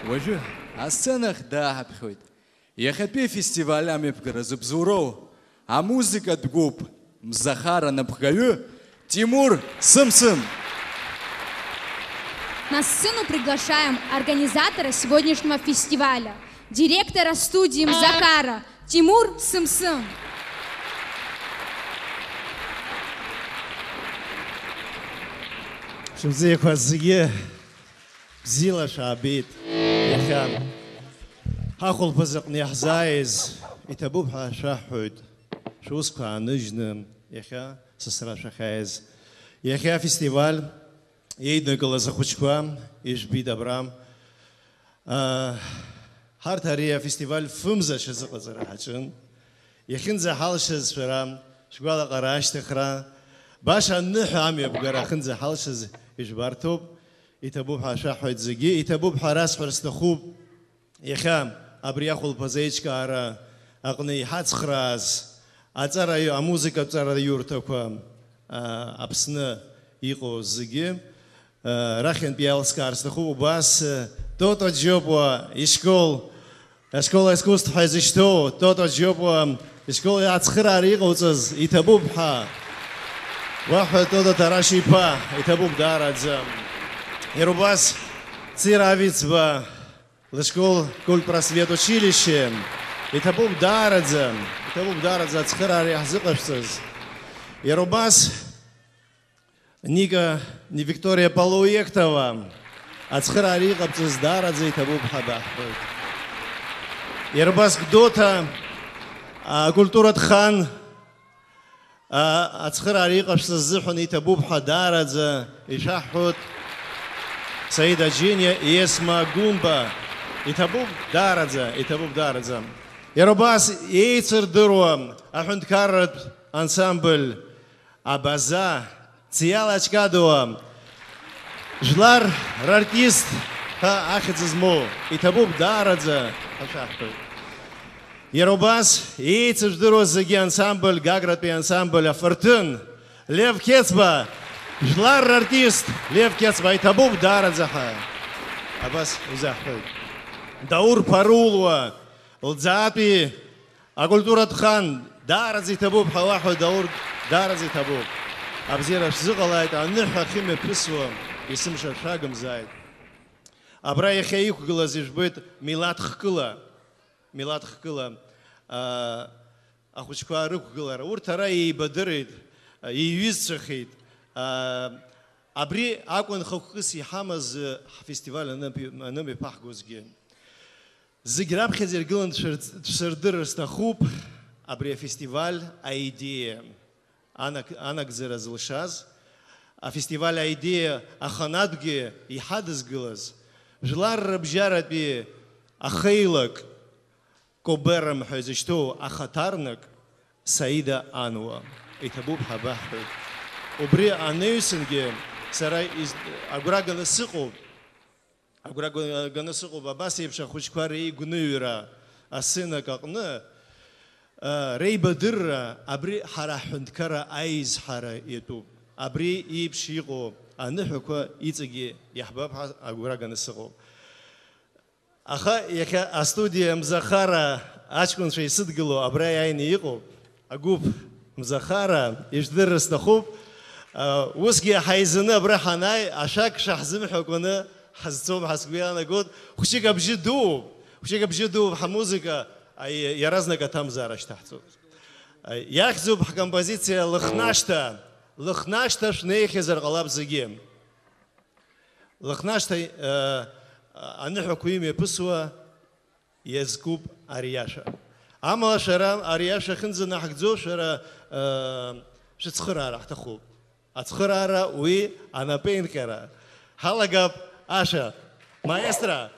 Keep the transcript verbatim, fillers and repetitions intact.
Уажәы асценахь дааҳаԥхьоит иахьатәи афестиваль амҩаԥгаразы бзоуроу амузыкатә гәыԥ Мзахара напхгаҩы Тимур Сымсым. На сцену приглашаем организатора сегодняшнего фестиваля, директора студии Мзахара Тимур Сымсым. Шәыбзиақәа зегьы. Бзиала шәаабеит. Иахьа ҳахәылԥаз аҟны иаҳзааиз иҭабуп ҳәа шәаҳҳәоит. Шәусқәа ааныжьны иахьа сасра шәахьааиз. Иахьа афестиваль еиднакылаз ахәыҷқәа ижәбеит абра. Аа, ҳарҭ ари афестиваль фымза шазыҟаҵара ҳаҿын. Иахьынӡаҳалшаз шәара шәгәалаҟара ашьҭыхра, баша аныҳәа амҩаԥгара ахьынӡаҳалшаз ижәбарҭоуп. Иҭабуп ҳәа шәаҳҳәоит зегьы, иҭабуп ҳәа расҳәар сҭахуп. Иахьа абри ахәылԥазы аиҿкаара аҟны иҳацхрааз аҵара, амузыкатә ҵараиурҭақәа, а, Аԥсны иҟоу зегьы, а, рахьынтә иалскаар сҭахуп убас, а, Тото Џьопуа ишкол, ашкол аискусств ҳәа изышьҭоу Тото Џьопуа ишкол ацхыраара иҟауҵаз иҭабуп ҳәа. Уаҳа Тото Тараш-иԥа иҭабуп даараӡа. Иара убас Цира Авицба лышкол Культпросвет училище иҭабуп даараӡа, иҭабуп даараӡа ацхыраара иаҳзыҟашәҵаз. Иара убас Ника, Ни-, Виктория Полуектова ацхыраара иҟабҵаз даараӡа иҭабуп ҳәа баҳҳәоит. Иара убас Гәдоуҭа, а, акультуратә хан, а, ацхыраара иҟашәҵаз азыҳәан иҭабуп ҳәа даараӡа ишәаҳҳәоит. Саида Џьениа, Есма Гәымба, иҭабуп даараӡа, иҭабуп даараӡа. Иара убас еицырдыруа аҳәынҭқарратә ансамбль Абаза, Циала Чкадуа, жәлар рартист ҳәа ахьӡ змоу, иҭабуп даараӡа ҳәа шәаҳҳәоит. Иара убас еицыжәдыруаз зегьы ансамбль, Гагратәи ансамбль Афырҭын, Лев Қьецба, жәлар рартист Лев Қьецба, иҭабуп даараӡа ҳәа абас узаҳҳәоит. Даур Ԥарулуа, Лӡаатәи акультуратә хан, даараӡа иҭабуп ҳәа уаҳәо, Даур, даараӡа иҭабуп. Абзиара шәзыҟалааит, аныҳәа ахьымҩаԥысуа, есымша шәагымзааит. Абра иахьа иқәгылаз ижәбоит милаҭ хкыла, милаҭ хкыла, аа, ахәыҷқәа рықәгылара. Урҭ ара еибадырит, еиҩызцәахеит. Аа, абри акәын хықәкыс иҳамаз, ҳфестиваль анымҩ-, анымҩаԥаҳгозгьы. Зегь раԥхьаӡа иргыланы дшәыр-, дшәсырдырыр сҭахуп абри афестиваль аидеиа анаг-, анагӡара зылшаз, афестиваль аидеиа аханатәгьы иҳадызкылаз, жәлар рыбжьаратәи ахеилак, Коберам ҳәа изышьҭоу ахаҭарнак Саида Ануа. Иҭабуп ҳәа баҳҳәоит. Убри анаҩсангьы сара из-, агәра ганы сыҟоуп. Агәра га-, ганы сыҟоуп абас еиԥш ахәыҷқәа реигәныҩра асценак аҟны, а, реибадырра абри ҳара ҳҳәынҭқарра аизҳара иатәуп. Абри еиԥш иҟоу аныҳәақәа иҵегьы иаҳбап ҳәа агәра ганы сыҟоуп. Аха иахьа астудиа Мзахара аҷкәынцәа исыдгыло абра иааины иҟоуп. Агәыԥ Мзахара, ижәдырра сҭахуп. А, усгьы ҳаизаны абра ҳанааи, ашәак шаҳзымҳәакәаны ҳазцом ҳәа сгәы иаанагоит. Хәҷык абжьы дууп, хәҷык абжьы дууп, ҳамузыка, а, иаразнак аҭамзаара шьҭаҳҵоит. А, иахьӡуп ҳкомпозициа Лыхнашҭа. Лыхнашҭа шәнеихьазар ҟалап зегьы. Лыхнашҭа, э, аныҳәақәа имҩаԥысуа иазкуп ари иашәа. Амала шәара ари иашәа ахьынӡанаҳгӡо, шәара, э, шәыцхыраара ҳҭахуп. Ацхыраара уи анапеинҟьара. Ҳалагап ашәа. Маестро!